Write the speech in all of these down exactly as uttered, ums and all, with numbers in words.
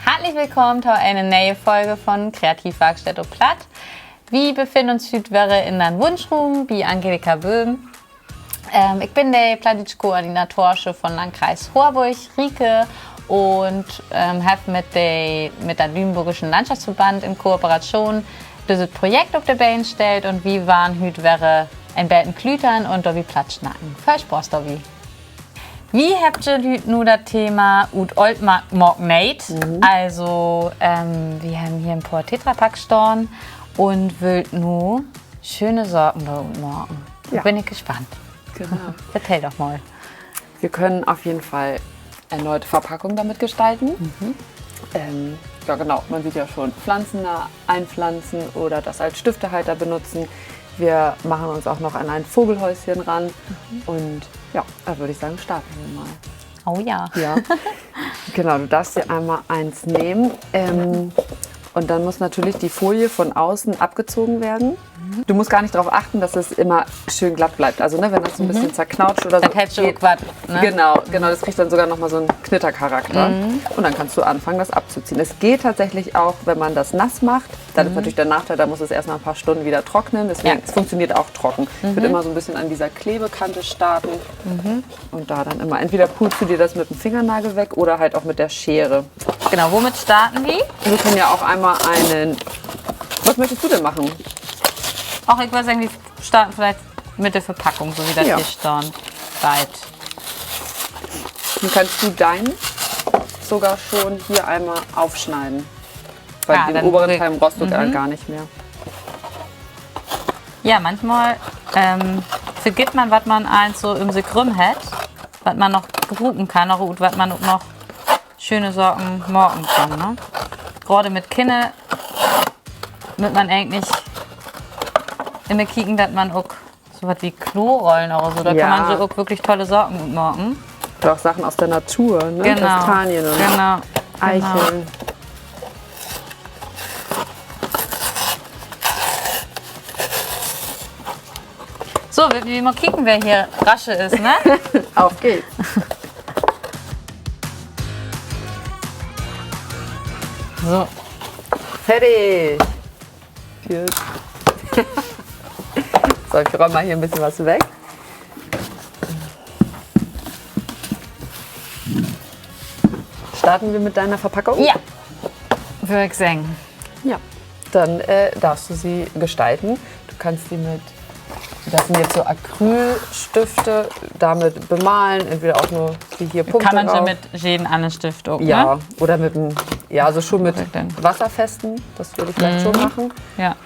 Hartlich willkamen to ene ne'e Folge von Kreativwarksteed op Platt. Wi befinnt uns hüüt wedder in den Wunschruum bi Angelika Böhm. Ähm, ik bün de plattdüütsch Koordinatorsche von Landkreis Horborg, Rieke, un, ähm, heff mit de, mit den Lünborgischen Landschaftsverband in Kooperation düsset Projekt op de Been stellt un wi warrn hüüt wedder en beten klütern un dorbi Platt snacken. Veel Spaaß dorbi! Wi hebbt ja hüüt nu dat Thema ut Oolt ma-, maakt Nee't. Also, ähm, wi hebbt hier en poor Tetrapack stahn un wüllt nu schöne Saken dorut maken. Bün ik gespannt. Vertell doch mal. Wir können auf jeden Fall erneute Verpackung damit gestalten. Ähm, ja, genau, man sieht ja schon, Pflanzen da einpflanzen oder das als Stiftehalter benutzen. Wir machen uns auch noch an ein Vogelhäuschen ran. Und ja, da würde ich sagen, starten wir mal. Oh ja. Ja. Genau, du darfst dir einmal eins nehmen. Ähm, und dann muss natürlich die Folie von außen abgezogen werden. Du musst gar nicht darauf achten, dass es immer schön glatt bleibt. Also, ne, wenn das so ein bisschen zerknautscht oder so, dat hett ok wat, ne? Genau, genau, das kriegt dann sogar noch mal so einen Knittercharakter. Und dann kannst du anfangen, das abzuziehen. Es geht tatsächlich auch, wenn man das nass macht. Dann ist natürlich der Nachteil, da muss es erst mal ein paar Stunden wieder trocknen. Deswegen, es funktioniert auch trocken. Ich würde immer so ein bisschen an dieser Klebekante starten. Und da dann immer, entweder pulst du dir das mit dem Fingernagel weg oder halt auch mit der Schere. Genau, womit starten wi? Wir können ja auch einmal einen, was möchtest du denn machen? Ach, ik würr seggen, wi starten villicht mit de Verpackung, so as dat hier stahn deit. Dann kannst du deinen sogar schon hier einmal aufschneiden. Weil den oberen Teil brauchst du gar, gar nicht mehr. Ja, manchmal, ähm, vergitt man, wat man allens so üm sik rüm hett, wat man noch bruken kann, oder ut wat man ok noch schöne Saken maken kann, ne? Graad mit Kinner mutt man egentlich immer kieken, dat man ok so wat as Klorollen oder so, dor kann man so ok würklich tolle Saken ut maken. Oder auch Sachen aus der Natur, ne? Kastanien und Eicheln. So, wüllt wi mal kieken, wer hier rascher is, ne? Auf geht's. So. Fertig. So, ich räum mal hier ein bisschen was weg. Starten wir mit deiner Verpackung? Ja, würr ik seggen. Ja, dann, äh, darfst du sie gestalten. Du kannst die mit, das sind jetzt so Acrylstifte, damit bemalen, entweder auch nur wie hier Punkte drauf. Kann man so mit jeden annern Stift ok, ne? Ja, oder mit einem, ja, also schon mit wasserfesten, das würde ich vielleicht schon machen. Ja.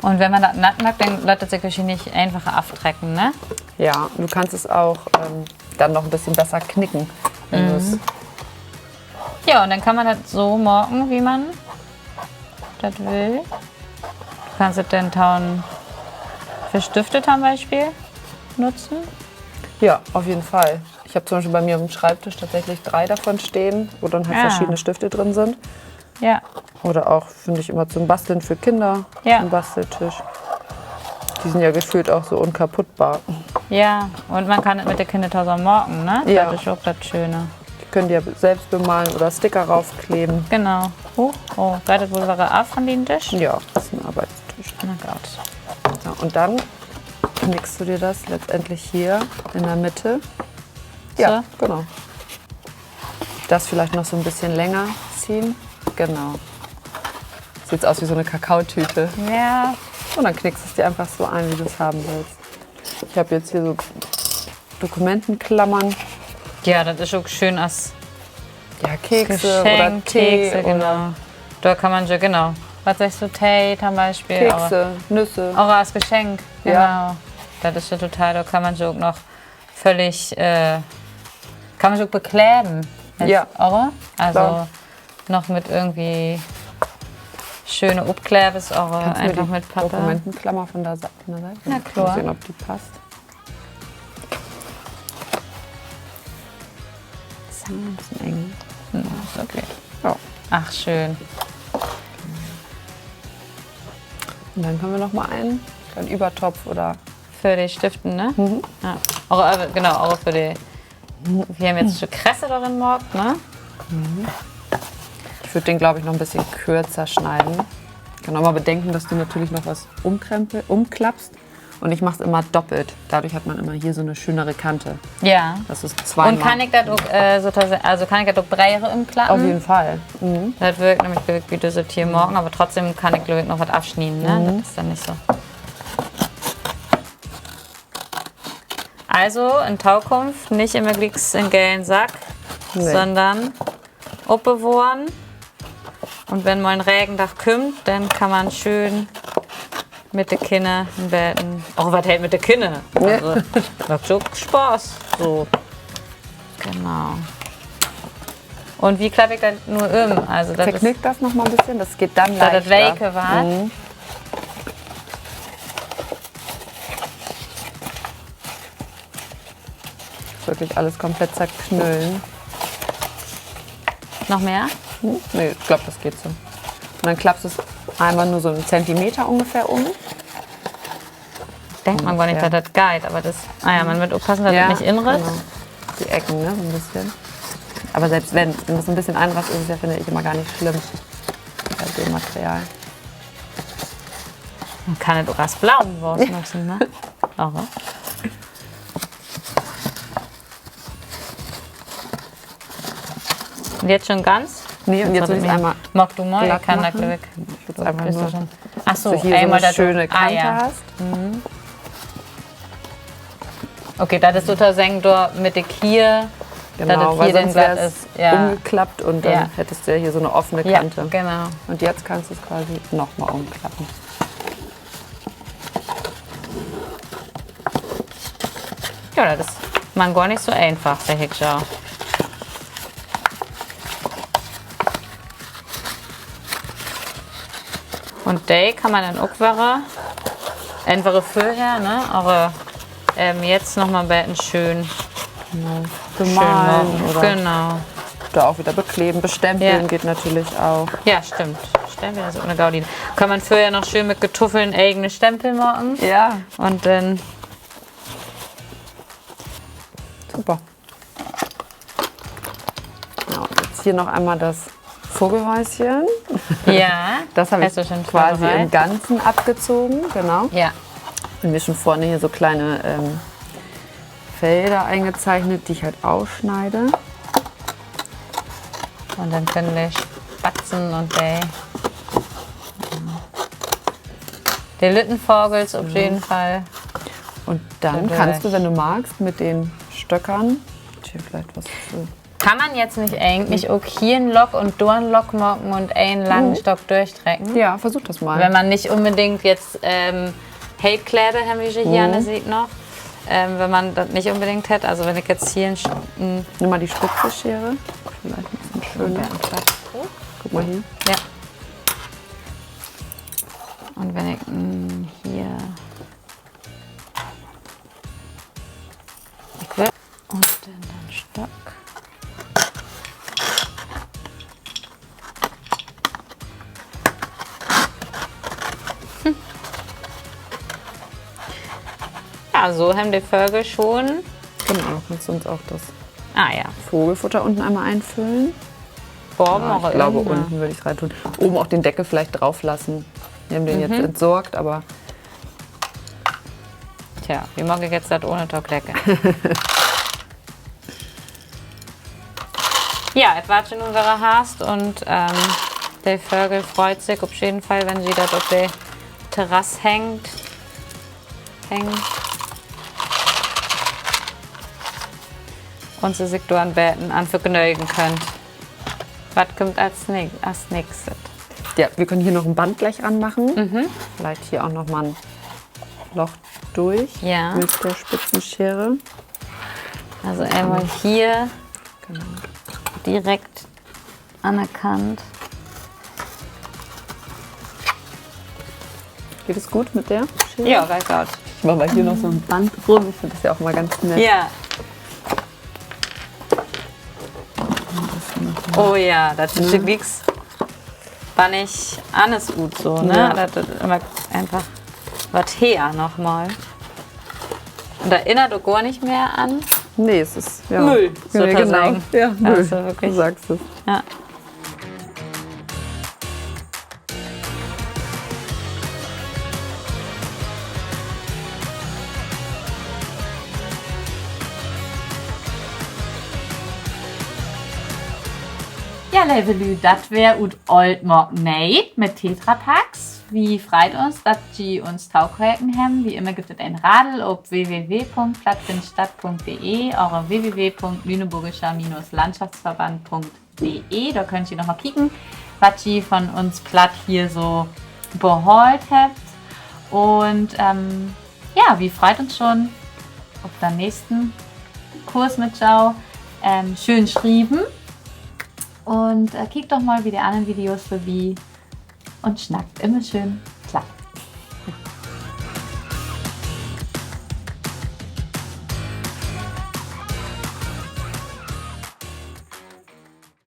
Un wenn man dat natt maakt, denn lett dat sik wohrschienlich eenfacher aftrecken, ne? Ja, du kannst es auch, ähm, dann noch ein bisschen besser knicken, wenn du's Ja, un denn kann man dat so maken, wie man dat will. Du kannst dat denn to'n, för Stifte to'n Bispeel nutzen. Ja, auf jeden Fall. Ich hab zum Beispiel bei mir auf dem Schreibtisch tatsächlich drei davon stehen, wo dann halt verschiedene Stifte drin sind. Ja. Oder auch, finde ich, immer zum Basteln für Kinder, ja, am Basteltisch. Die sind ja gefühlt auch so unkaputtbar. Ja, un man kann dat mit de Kinner tosamen maken, ne? Ja. Dat is ok dat Schöne. Die können die ja selbst bemalen oder Sticker raufkleben. Genau. Huch, oh, geiht dat woll wedder af von den Disch? Ja, das ist ein Arbeitstisch. Na gut. So, und dann knickst du dir das letztendlich hier in der Mitte. Ja, so. Genau. Das vielleicht noch so ein bisschen länger ziehen. Genau. Sieht aus wie so eine Kakaotüte. Ja. Und dann knickst du es dir einfach so ein, wie du es haben willst. Ich hab jetzt hier so Dokumentenklammern. Ja, dat is ok schöön as, ja, Kekse oder Geschenk, Tee Kekse, oder genau. Dor kann man jo, genau. Wat seggst du, Tee to'n Bispeel? Kekse, Nüsse. Oder as Geschenk, ja, genau. Dat is jo total, dor kann man jo ok noch völlig, äh, kann man jo ok bekleven. Ja. Oder? Also, klar, noch mit irgendwie Schöne Opklevers, aver eenfach mit Papier. Kannst du mir die Dokumentenklammer von der Sa-, von der Seite? Na klar. Mal sehen, ob die passt. Ist ein bisschen eng. Hm, is okay. Ja. Ach, schöön. Und dann können wir noch mal einen, einen Übertopf oder för de Stiften, ne? Mhm. Ja. Aver, äh, genau, aver för de, wi hebbt jetzt de Kresse dor rin maakt, ne? Mhm. Ich würd den, glaub ich, noch ein bisschen kürzer schneiden. Kann auch mal bedenken, dass du natürlich noch was umkrempel-, umklappst. Und ich mach's immer doppelt. Dadurch hat man immer hier so eine schönere Kante. Ja. Das ist zweimal. Un kann ik dat ok, äh, sotoseggen, also kann ik dat ok breder ümklappen? Auf jeden Fall. Mhm. Dat würkt nämlich, glööv ik, bi düsse Tiermagen, aver trotzdem kann ik, glööv ik, noch wat afsnieden, ne? Mhm. Dat is denn nich so. Also in Tokunft nich immer glieks in gelen Sack, nee, sonnern opbewohren. Un wenn mal en Regendag kümmt, denn kann man schöön mit de Kinner en beten, och, wat heet mit de Kinner? Also, maakt ok Spaaß, so. Genau. Un wo klapp ik dat nu üm? Also, dat is, verknickt das noch mal ein bisschen, das geht dann leichter. Dat dat weker warrt. Mhm. Wirklich alles komplett zerknüllen. Noch mehr? Hm? Nee, ich glaub, das geht so. Und dann klappst du es einmal nur so einen Zentimeter ungefähr um. Denkt man gor nich, dat dat geiht, aver dat, ah ja, man mutt oppassen, dat dat nich inritt. Ja, genau. Die Ecken, ne, so ein bisschen. Aber selbst wenn, wenn das ein bisschen einrasselt, ist es ja, finde ich, immer gar nicht schlimm. Bei dem Material. Man kann dat ok as Blomen wachsen laten, ne? Aver. Un jetzt schon ganz? Nee, und jetzt will ich's einmal glatt machen. Maak du mal, ik kann dat, glööv ik. Ich würd's einfach nur, dass du hier so eine schöne Kante hast. Ach so, eenmal dat, ah ja. Mhm. Okay, dat is sotoseggen dor mit de Kier, dat dat hier denn glatt is. Genau, weil sonst wär's umgeklappt und dann hättest du ja hier so eine offene Kante. Ja, genau. Und jetzt kannst du's quasi noch mal umklappen. Ja, dat is man gor nich so eenfach, segg ik so. Un de kann man denn ok wedder, entweder vörher, ne, aver, ähm, jetzt noch mal en beten schöön bemalen oder, genau, oder auch wieder bekleben, bestempeln geht natürlich auch. Ja, stimmt. Stempeln is ok 'ne gode Idee. Kann man vörher noch schöön mit Kartuffeln egene Stempel maken. Ja. Un denn super. Genau, jetzt hier noch einmal das Vogelhäuschen. Ja, das hab ich quasi im Ganzen abgezogen, genau. Ja. Und mir schon vorne hier so kleine, ähm, Felder eingezeichnet, die ich halt ausschneide. Un denn köönt de Spatzen un de, de lütten Vagels op jeden Fall. Und dann kannst du, wenn du magst, mit den Stöckern hier vielleicht was. Kann man jetzt nich egentlich ok hier en Lock un dor en Lock maken un en langen Stock dörtrecken? Ja, versuch das mal. Wenn man nich unbedingt jetzt, ähm, heet Kleder, hebbt wi hier an de Siet noch. Ähm, wenn man dat nich unbedingt hett, also wenn ik jetzt hier en Sch-, en Nimm mal die spitze Schere. Vielleicht ein bisschen schöner. Guck mal hier. Ja. Un wenn ik, mm, hier, ik will, un denn den Stock. Ja, so hebbt de Vögel schon. Genau, kannst du uns auch das Vogelfutter unten einmal einfüllen? Boven oder ünnen? Ja, ich glaube, unten würde ich's reintun. Oben auch den Deckel vielleicht drauf lassen. Wir haben den jetzt entsorgt, aber tja, wo maak ik jetzt dat ohne to klecken? Ja, et warrt ja nu wedder Harvst un, ähm, de Vögel freut sik op jeden Fall, wenn se dat op de Terrass hängt, hängt. Un se sik dor en beten an vergnögen köönt. Wat kummt as nä-, as nächstet? Ja, wir können hier noch ein Band gleich ranmachen. Mhm. Vielleicht hier auch noch mal ein Loch durch mit der Spitzenschere. Also einmal hier direkt an der Kant. Geht es gut mit der Schere? Ja, geht gut. Ich mache mal hier noch so ein Band rum. Ich finde das ja auch mal ganz nett. Ja. Oh ja, dat süht glieks bannig anners ut so, ne? Ja. Dat, dat immer eenfach wat heller nochmal. Un dat erinnert ok gor nich mehr an Müll, ja, genau. Ja, Müll. Also wirklich. Du sagst es. Ja. Ja, leve Lüüd, dat weer ut Old maakt nee mit Tetra Paks. Wi freit uns, dat ji uns tokeken hebbt. Wie immer gifft dat en Radel op w w w punkt plattfindstadt punkt d e oder w w w punkt lüneburgischer Landschaftsverband punkt d e. Dor köönt ji noch mal kieken, wat ji von uns Platt hier so behollen hebbt. Un, ähm, ja, wi freit uns schon op den nächsten Kurs mit jo. Ähm, schöön schrieven. Un, äh, kiekt doch mal bi de annern Videos vörbi un snackt immer schöön Platt.